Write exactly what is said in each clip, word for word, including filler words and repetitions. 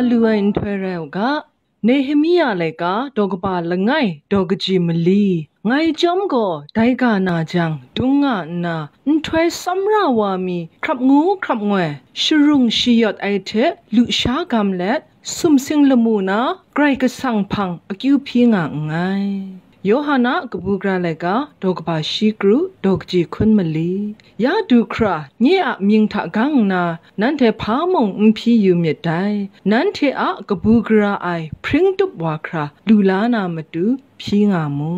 lu ai nhtoi rai u ga, Nehemia laika daw kaba langai daw kaji mali, ngai chyawm gaw dai ga na jang, dung nga nna, nhtoi tsawmra wa mi hkrap ngu hkrap ngoi, sharung shayawt ai hte lusha gam let, sumsing lamu na Karai Kasang hpang akyu hpyi nga nngai. Yawhan a kabu gara laika daw kaba shi kru daw kaji hkun mali. Ya du hkra, nye a mying hta gang nna, nanhte hpa mung n hpyi yu myit dai. Nanhte a kabu gara ai hpring tup wa hkra lu la na matu hpyi nga mu.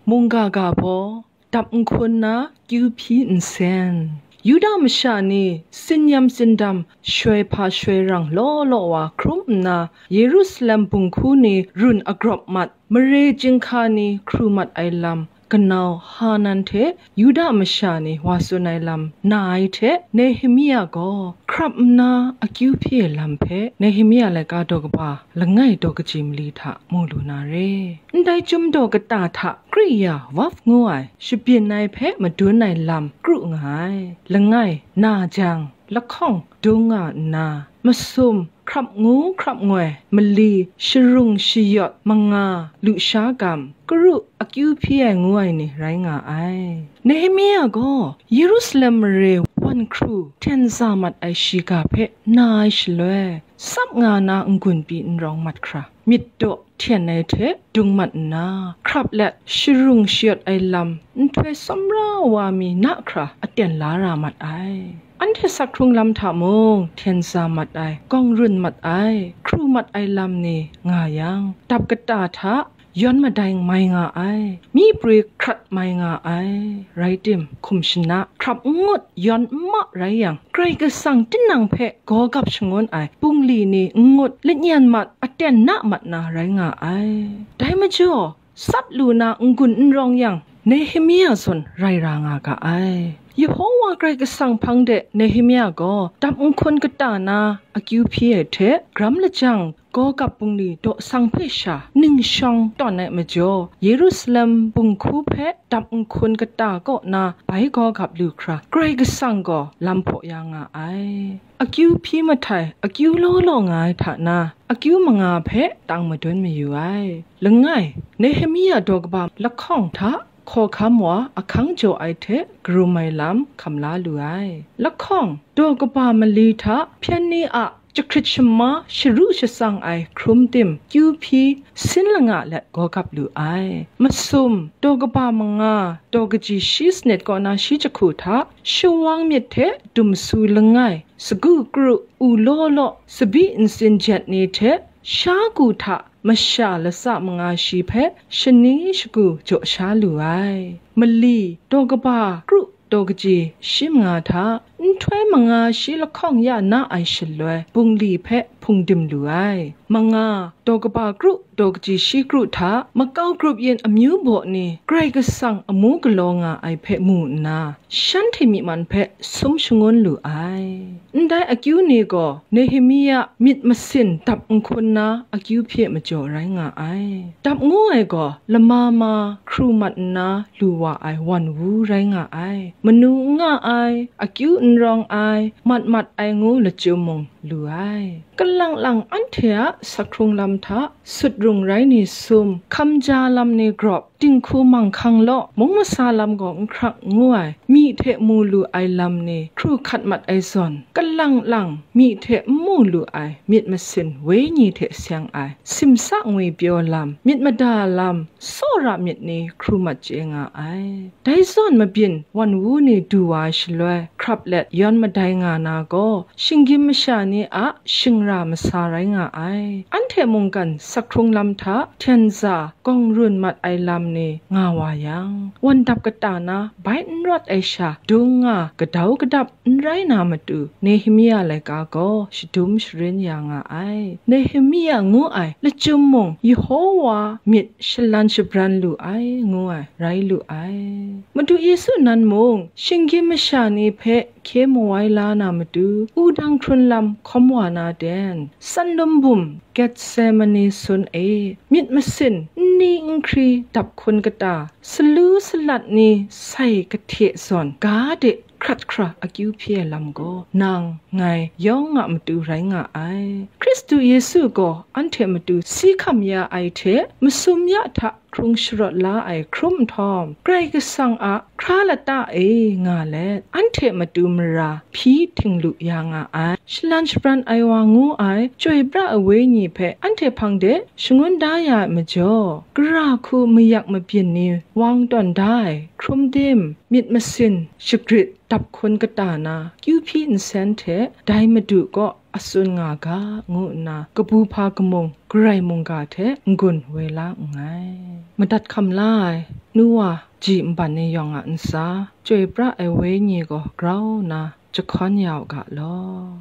Mungga ga baw, dap nhkun na kyu hpyi nsen. Yuda masha ni, sinyam sindam, shoi hpa shoi rang law law wa hkrum nna, Yerusalem bunghku ni run agrawp mat, mare chyinghka ni hkru mat ai lam, kanau Hanan hte Yuda masha ni wa tsun ai lam na ai hte, Nehemia gaw hkrap nna akyu hpyi ai lam hpe Nehemia laika daw kaba langai daw kaji mali hta mu lu na re. Ndai chyum daw kata hta kri ya wap ngu ai, shabyin ai hpe madun ai lam kru nga ai. Langai na jang, lahkawng dung nga nna, masum, hkrap ngu hkrap ngoi, mali, sharung shayawt, manga, lusha gam, kru, akyu hpyi ai ngu ai ni rai nga ai. Nehemia gaw Yerusalem mare wan hkru hten za mat ai shiga hpe na ai shaloi, tsap nga na n-gun pyi n rawng mat hkra, myit daw hten ai hte dung mat nna, hkrap let sharung shayawt ai lam nhtoi tsawmra wa mi na hkra aten la ra mat ai. Anhte sakhkrung lam hta mung hten za mat ai, gawng run mat ai, hkru mat ai lam ni nga yang, dap kata hta yawn madai mai nga ai, myi prwi hkrat mai nga ai, rai tim, hkum shana, hkrap n ngut, yawn n ma rai yang, Karai Kasang tinang hpe gaw gap shangun ai bungli ni n ngut, lanyan mat, aten na mat na rai nga ai. Dai majaw, tsap lu na n-gun n rawng yang, Nehemia zawn rai ra nga ga ai. Yehova Karai Kasang hpang de Nehemia gaw dap nhkun kata na akyu hpyi ai hte, gram lajang gaw gap bungli daw sang hpe sha ning shawng tawn ai majaw, Yerusalem bunghku hpe dap nhkun kata kaw na bai gaw gap lu hkra, Karai Kasang gaw lam hpaw ya nga ai. Akyu hpyi mahtai, akyu law law nga ai hta na, akyu manga hpe tang madun mayu ai. Langai, Nehemia daw kaba lahkawng hta hkawhkam wa ahkang jaw ai hte karum ai lam hkam la lu ai. Lahkawng, daw kaba mali hta hpyen ni a jahkrit shama sharu shatsang ai hkrum tim kyu hpyi sin langa let gaw gap lu ai. Masum, daw kaba manga, daw kaji shi sanit kaw na shi jahku hta, shawang myit hte dumsu langai, sagu kru, u law law, tsabyi ntsin jet ni hte, sha ku hta masha latsa manga shi hpe shani shagu jaw sha lu ai. Mali, daw kaba kru, daw kaji shi manga hta, nhtoi manga shi lahkawng ya na ai shaloi, bungli hpe hpung dim lu ai. Manga, daw kaba kru, daw kaji shi kru hta, makau grup yin amyu baw ni, Karai Kasang amu galaw nga ai hpe mu nna, shanhte myi man hpe sum shangun lu ai. Ndai akyu ni gaw Nehemia myit masin dap nhkun na akyu hpyi majaw rai nga ai. Dap ngu ai gaw lama ma hkru mat nna lu wa ai wan wu rai nga ai. Manu n nga ai, akyu n rawng ai, mat mat ai ngu lachyum mung lu ai. Kalang lang anhte a sakhkrung lam hta sut rung rai ni sum, hkamja lam ni grawp, dinghku manghkang law, mung masa lam gaw n hkrak ngu ai, myi hte mu lu ai lam ni hkru hkat mat ai zawn, kalang lang myi hte n mu lu ai myit masin wenyi hte seng ai, simsa ngwi pyaw lam, myit mada lam, tsawra myit ni hkru mat chye nga ai. Dai zawn mabyin wan wu ni du wa ai shaloi, hkrap let yawn madai nga na gaw, shinggyim masha ni a shingra masa rai nga ai. Anhte mungkan sakhkrung lam hta hten za gawng run mat ai lam ni nga wa yang, wan dap kata na bai n rawt ai sha, dung nga gadau gadap n rai na matu, Nehemia laika gaw shadum sharin ya nga ai. Nehemia ngu ai lachyum mung, Yehova myit shalan shabran lu ai, ngu ai, rai lu ai. Madu Yesu nan mung, shinggyim masha ni hpe hkye mawai la na matu, wudang hkrun lam hkawm wa na ten, sanlum bum Getsemani sun e, myit masin nni nhkri dap hkun kata, salu salat ni sai kahte zawn ga de hkrat hkra akyu hpyi ai lam gaw, nang, ngai, yawng a matu rai nga ai. Hkristu Yesu gaw anhte matu si hkam ya ai hte, masum ya hta hkrung sharawt la ai hkrum nhtawm, Karai Kasang a hkra lata e nga let, anhte matu mara hpyi htinglu ya nga ai. Shalan shabran ai wa ngu ai Chyoi pra ai Wenyi hpe anhte hpang de shangun da ya ai majaw, gara hku mayak mabyin ni wang tawn da ai hkrum dim, myit masin shagrit dap hkun kata na, kyu hpyi nsen hte dai Madu kaw a tsun nga ga, ngu nna kabu hpa kamung, Karai mungga hte n-gun woi la nngai. Madat hkam la ai, nu wa, ji nban ni yawng a ntsa, Chyoi pra ai Wenyi gaw grau nna jahkawn ya u ga law.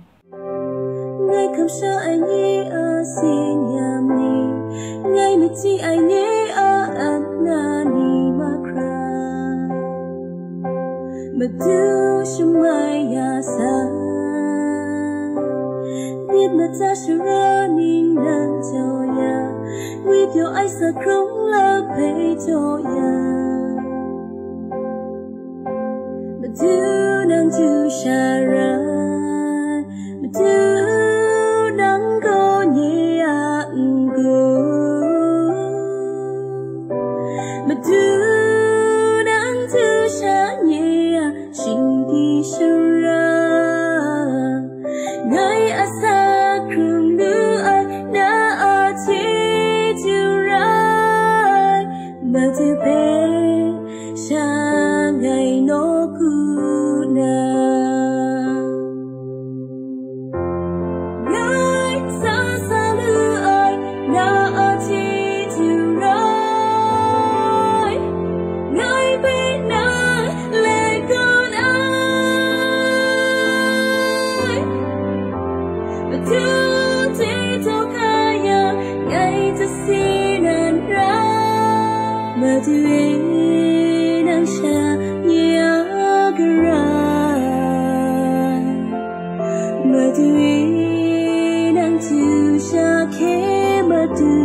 Ngai kamsham ai ni a tsin-yam ni, ngai machyi ai ni a apna ni mahkra, Madu shamai ya sa, myit matsa shara ningnan jaw ya, ngwi pyaw ai sa hkrung la hpe jaw ya. Madu nang du sha rai, Madu nang gaw nye a n-gun, Madu nang du sha nye a shingdi shara, ngai a sa hkrung lu ai na a chyeju rai, Madu hpe sha ngai nawku na, ngai sa sa lu ai na a chyeju rai, ngai hpe na let gun ai. Madu hte taw kaya ngai tasi nan ra, Madu e nang sha nye a gara, Madu e nang du sha hkye Madu